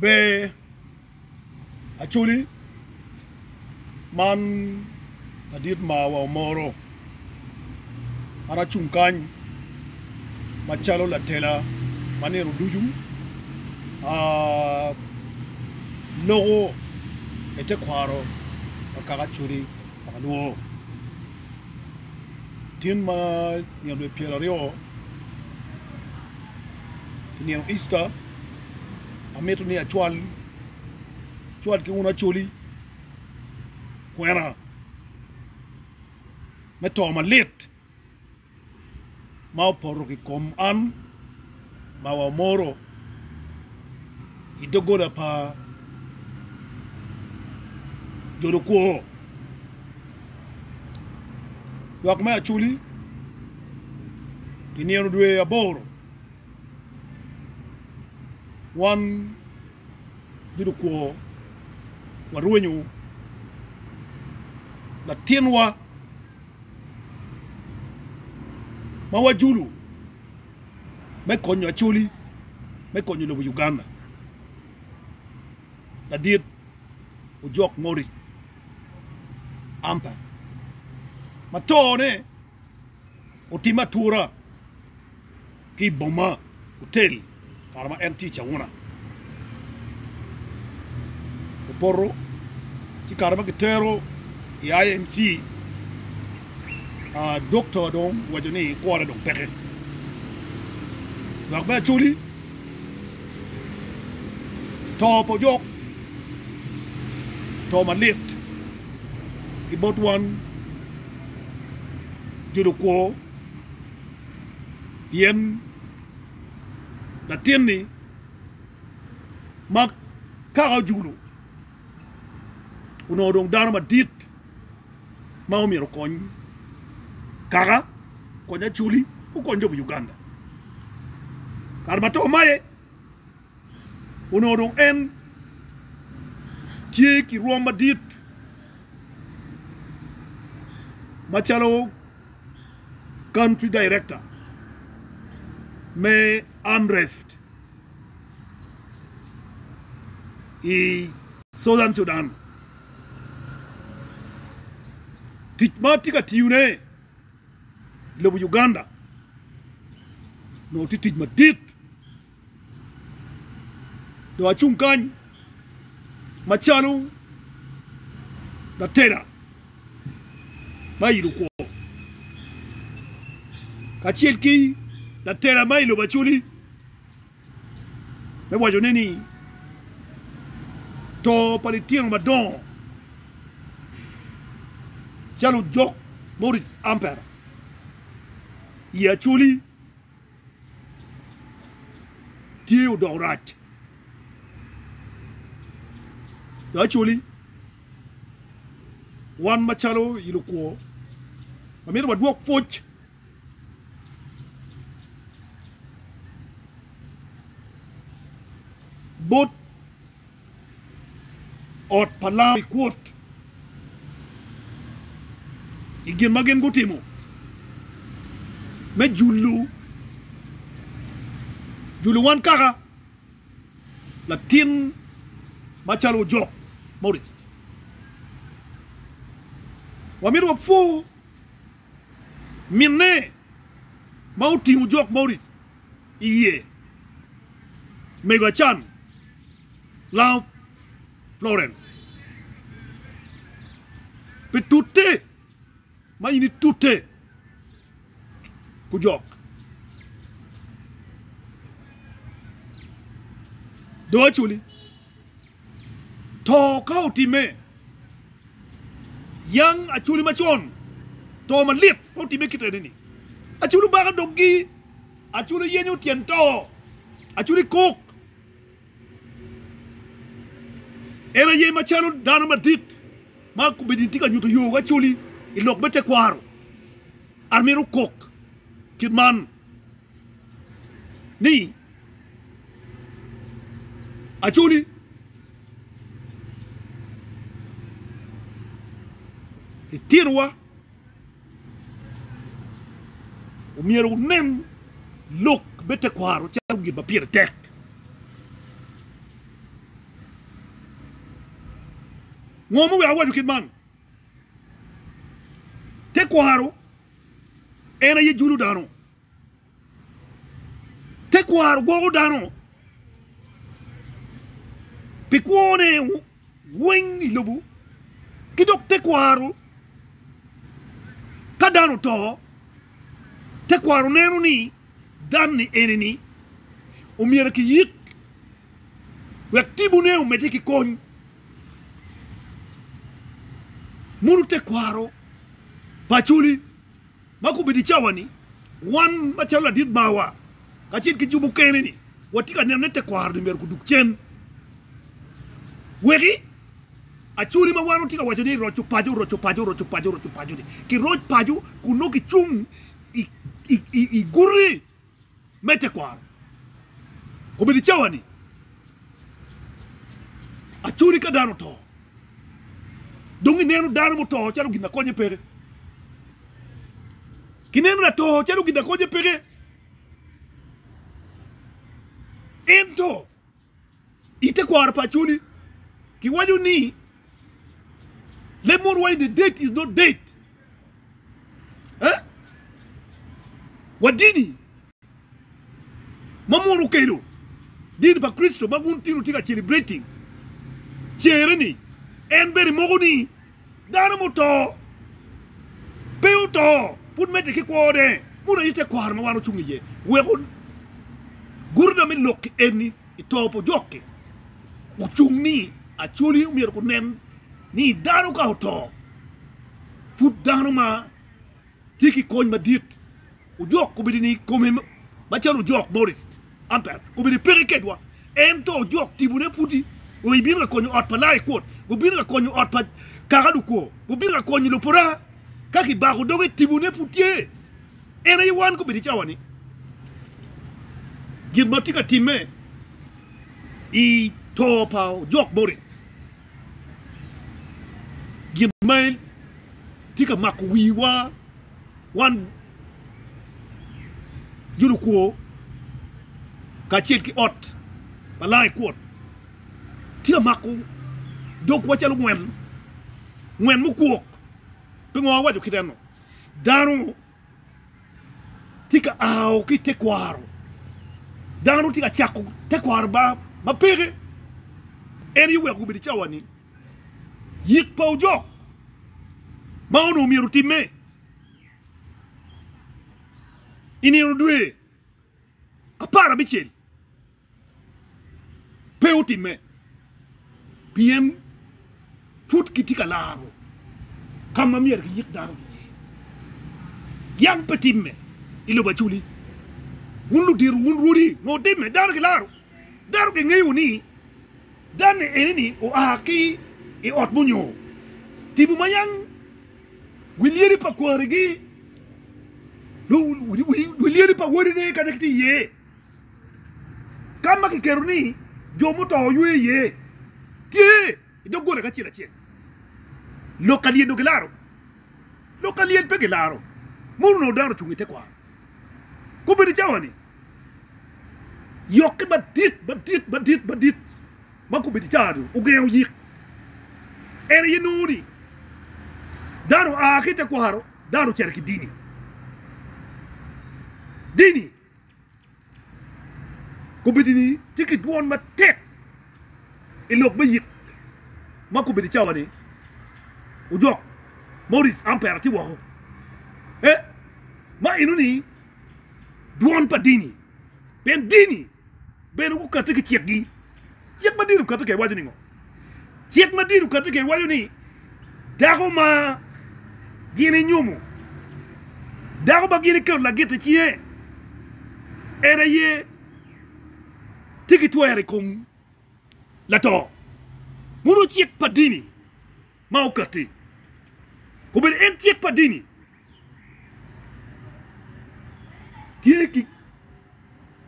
Ber Acholi man ladit marwa omoro an acung kany macalo latela ma nino ducu loko i tekwaro pa kaka Acholi kaka Lwo. Tin ma nino dwe pyeraryo i nino Easter amito ni acwal cwal ki wun Acholi kwena me to malit ma opoto ki kom an ma wamoro i doggola pa jo lukwor. Lwak me Acholi i nino dwe aboro wan jo lukwor warwenyo latinwa ma wajulu me konyo Acholi me konyo lobo Uganda ladit Ojok Maurice Ampa ma tone otimme atura ki i boma otel kare ma en tye i Cauna opoto ci kare ma kitero i IMC dokta dong owaco ni kwone dong peke dok me Acholi to pa ojok to malit ki bot wan jo lukwo pien latinni ma kaka ojulo onongo dong dano madit ma omyero okony kaka, okony Acholi, okony jo me Uganda. Kare ma to maye onongo dong en tye ki rwom madit macalo Country Director me AMREF i Southern Sudan. Tic ma atye ka tiyone i lobo Uganda onongo tye tic madit dong acung kany macalo latela ma i lukwo kacel ki latela ma i lobo Acholi me wacone ni to pa litino madongo calo ojok Maurice Ampera i Acholi tye odoko rac. Jo Acholi wan macalo i lukwo wamito wadwok pwoc bot ot pa Lam i kwot i gin ma gin gutimo me julo julo wan kaka latin macalo ojok Maurice. Wamito wapwo minne ma otingo jok Maurice i iye, Mego Acan Lango Florence, pi tute ma in itute ku jok. Dong Acholi. To ka otimme, yang Acholi macon, to malit ma otimme kit eni-ni. Acholi obako doggi, Acholi yenyo tyen to, Acholi kok. En aye macalo dano madit ma kombeddi tye ka nyuto yo ki Acholi i lok me tekwaro, amito kok kit man ni, Acholi litinowa omyero wunen lok me tekwaro calo gin ma pire tek. Ngo muweko awaco kit man? Tekwaro en aye julo dano. Tekwaro gwoko dano pi kwone weng i lobo ki dok tekwaro ka dano oto tekwaro neno ni dan-ni eni-ni omyero kiyik wek tipone omedde ki kony. Mono tekwaro pa Acholi ma kobedo i cawa-ni, wan macalo ladit marwa kacel ki jo mukene-ni watye ka neno ni tekwaro-ni myero gudug cen. Weki Acholi ma wan watye ka waco ni roco paco, roco paco, roco paco, roco paco-ni, kiroc paco kun nongo kicung i guti me tekwaro. Obedo i cawa-ni, Acholi ka dano oto, dong ineno dano muto calo gin ma konye peke. Kineno lato calo gin ma konye peke. Ento i tekwaro pa Acholi, kiwaco ni leb mono waco ni the dead is not dead. Eh? Wa dini ma mono okelo dini pa Kricito ma gun tino tye ka celebrating cere-ni, en bene moko ni dano muto pe oto pud medde ki kwone. Mono aye tekwaro ma wan ocung iye weko gurina me lok eni i to pa ojok-ki ocung ni Acholi myero gunen ni dano ka oto pud dano ma tye ki kony madit. Ojok obedo ni kome macalo ojok Maurice Ampere obedo peke kedwa ento ojok tibone pudi obino ka konyo ot pa Larry Kwot, obino ka konyo ot pa kaka lukwo, obino ka konyo lupora ka kibako doge tibone pud tye. En aye wan kobedo i cawa ni gin ma tye ka timme i to pa ojok Maurice gin ma tye ka mako wiwa Wan jo lukwo kacel ki ot ma lange kwot tye ka mako dogwa calo ngwen, ngwen mukwok. Pingo awaco kit eno? Dano tye ka ao ki i tekwaro, dano tye ka cako tekwaro ma peke. En aye oweko gubedo i cawa-ni. Yik pa ojok ma onongo myero otimme i nino dwe aparabicel pe otimme pien pud kitye ka laro ka ma myero kiyik dano iye. Yam pe timme i lobo Acholi. Wun ludito, wun rwodi, ngo otimme? Dano kilaro. Dano gingeyo ni Danne eni-ni oa ki i ot munyo tipo ma yang wi lyeli pa kwarigi, wi lyeli pa wadine kanya gitye iye, ka ma kiketo ni jo muto ywe iye, tye i doggola kacel acel. Lok ka lyel dong gilaro, lok ka lyel pe gilaro, mono onongo dano ocung i tekwaro. Kobedo i cawa-ni, Yokke madit, madit, madit, madit ma kobedo i caa-ni ogengo yik. En aye nongo ni dano oa ki i tekwaro, dano ocito ki dini. Dini kobedo ni tye ki dwon matek i lok me yik ma kobedo i cawa-ni ojok Maurice Ampera tye woko. Eh, ma eno-ni dwon pa dini, pien dini bene gukati ki cikgi. Cik ma dini okati kwede waco ningo? Cik ma dini okati kwede waco ni dako ma gin inyomo, dako ma gin iketo lagit i cinge, en aye tye ki twero i kom lato. Muno cik pa dini ma okati obedo en cik pa dini. Tye ki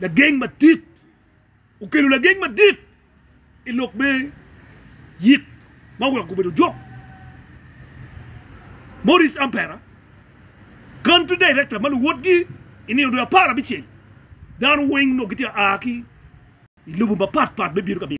lageng madit, okelo lageng madit i lok me yik ma oweko gubedo jok. Maurice Ampera, Country Director ma luwotgi i nino dwe 16, dano weng nongo gitye ka a ki i lobo mapatpat me bino ka.